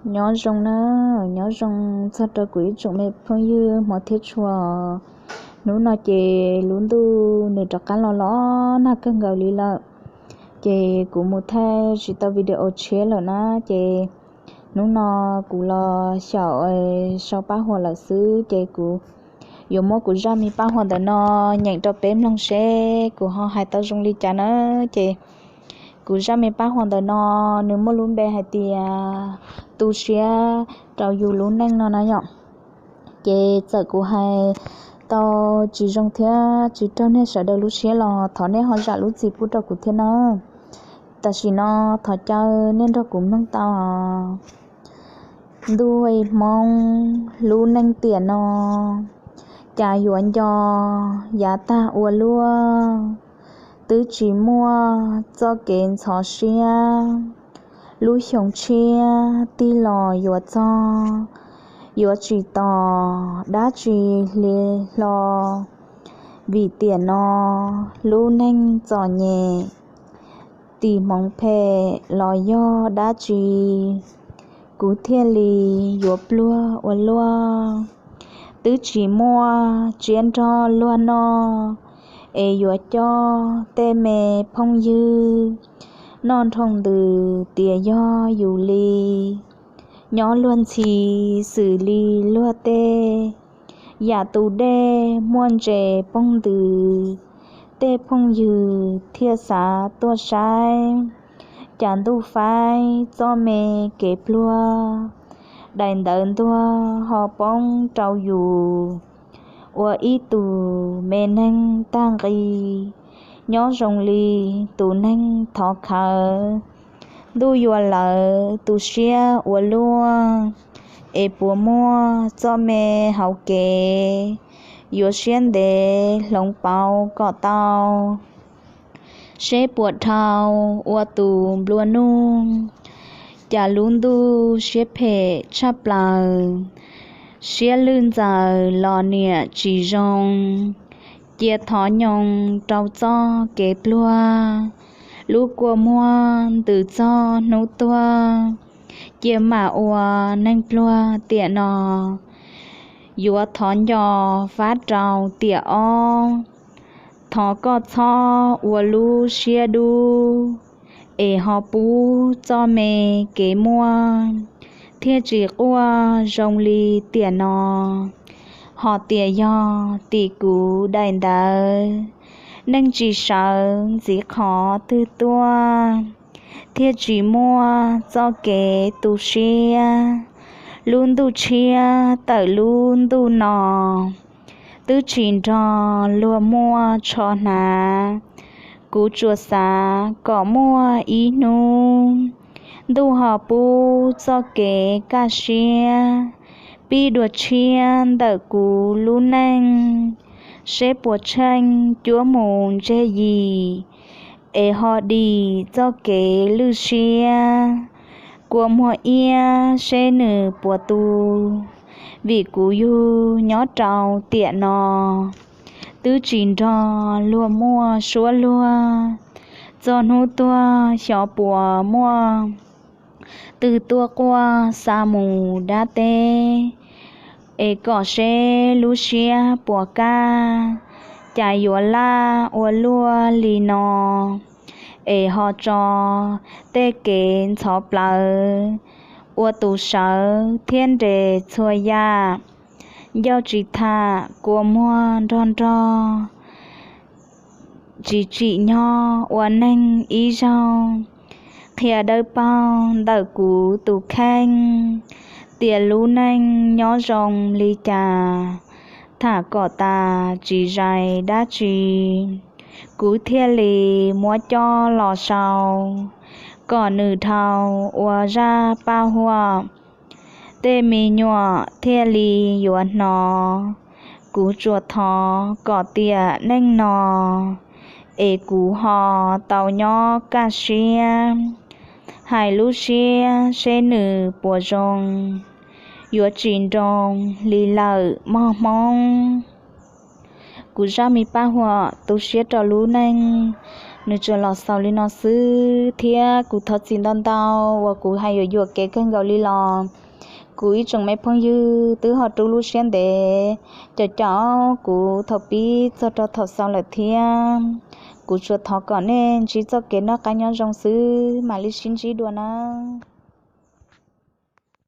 Nyob zoo na, nyob zoo txog rau kuv ib tsoom me phooj ywg hmov thiab tshua. Hnub no ces lub ntuj nws rov qab los los nag kawg nkaus li lawm, ces kuv mus thaij tsis tau video tshiab lawm na, ces hnub no kuv los xyaum sau pab huam lawm xwb, ces kuv yuav muab kuv zaj me pab huam ntawm no nyeem rau peb mloog seb kuv ho hais tau zoo li cas na. Ces kuv zaj me pab huam ntawm no nws muaj lub npe hais tias tu siab rau yus lub neej no na yom. Ces txawm kuv hais tau tsis zoo thiab tsis raug nej sawv daws lub siab los thov nej ho zam lub txim pub rau kuv thiab na. Tam sim no thov caw nej nrog kuv mloog tau. Ntuj Hmoob lub neej tiam no, cas yuav nco yav tag ua luaj, twb tsis muaj txoj kev ntxhov siab. Lub xyoo tshiab tig los yuav txog, yuav tsis tos dab tsi hli hlo, vim tiam no lub neej txom nyem, tim hmoov phem los yog dab tsi, kuv thiaj li yuav pluag ua luaj. Twb tsis muaj tsiab nrog luag noj, es yuav coj tej me phooj ywg noj nroo ntws tias yog yus li. Nyob luag ntxhi xws li luag tej, yam tus dej muaj ntses poob ntws, tej phooj ywg thiaj xav tuaj saib. Cas ntuj faib txoj me kev pluag, daim ntawv ntuag ho poob rau yus, ua ib tug me neeg tag nqi, nyob zoo li tus neeg thov khawv. Ntuj yuav lawv tu siab ua luaj, es puas muaj txoj me hauv kev, yuav siab ntev hloov pauv kom tau, seb puas dhau ua tus nplua nuj. Cas lub ntuj siab phem tshaj plaws, siab lwj ntxaws los niam tsis zoo. Cia thov nyoos rau txoj kev pluag, lub kua muag ntws txog hnub tuag. Cia mam ua neeg pluag tiam no, yuav thov nco fab rau tiam ob. Thov koj txhob ua lub siab dub, es ho pub txoj me kev muaj thiaj tsis quaj zoo li tiam no. Ho tias yog tim kuv daim ntawv, neej tsis sawv ntxiv qhov twg tuaj, thiaj tsis muaj txoj kev tu siab. Lub ntuj tshiab tawm lub ntuj no, twb tsis nrog luag muaj tsho hnav. Kuv tsuas xav kom muaj ib hnub, ntuj ho pub txoj kev kaj siab, pib dua tshiab ntawm kuv lub neej, seb puas tsheej cuab mus ntseg yim, es ho dim txoj kev lwj siab. Kua muag iab seb nws puas tu, vim kuv yug nyob rau tiam no, twb tsis nrog luag muaj suab luag. Txog hnub tuag xyov puas muaj twg tuaj quaj xa mus dab teb, es kom seb lub siab puas kaj. Cas yuav laj ua luaj li no, es ho tso tej kev ntxhov plawv, ua tus sawv thiab nres txhua yam. Ncauj tsis tham kua muag nrog nrog, tsis tsim nyog ua neeg ib zaug. Qhia dawb paug ntawm kuv tus kheej, tias lub neej nyob zoo li cas, tham kom tas tsis zais dab tsi, kuv thiaj li muab coj los sau, kom nws dhau ua zaj paj huam, tej me nyuam thiaj li yuav hnov. Kuv tsuas thov kom tiam neej no, es kuv ho tau nyob kaj siab, hais lub siab seb nws puas zoo, yuav tsis nroo li lawm mog Hmoob. Kuv zaj me paj huam tu siab rau lub neej Nws tsuas los xaus li no xwb thiab kuv thov txim ntau ntau uas kuv hais yuam yuam kev kawg nkaus li los kuv ib tsoom me phooj ywg twb ho rub lub siab ntev caum caum kuv thaum pib txog rau thaum xaus lawm thiab. Kuv tsuas thov kom nej ntsib txoj kev noj qab nyob zoo xwb mam li sib ntsib dua nawb.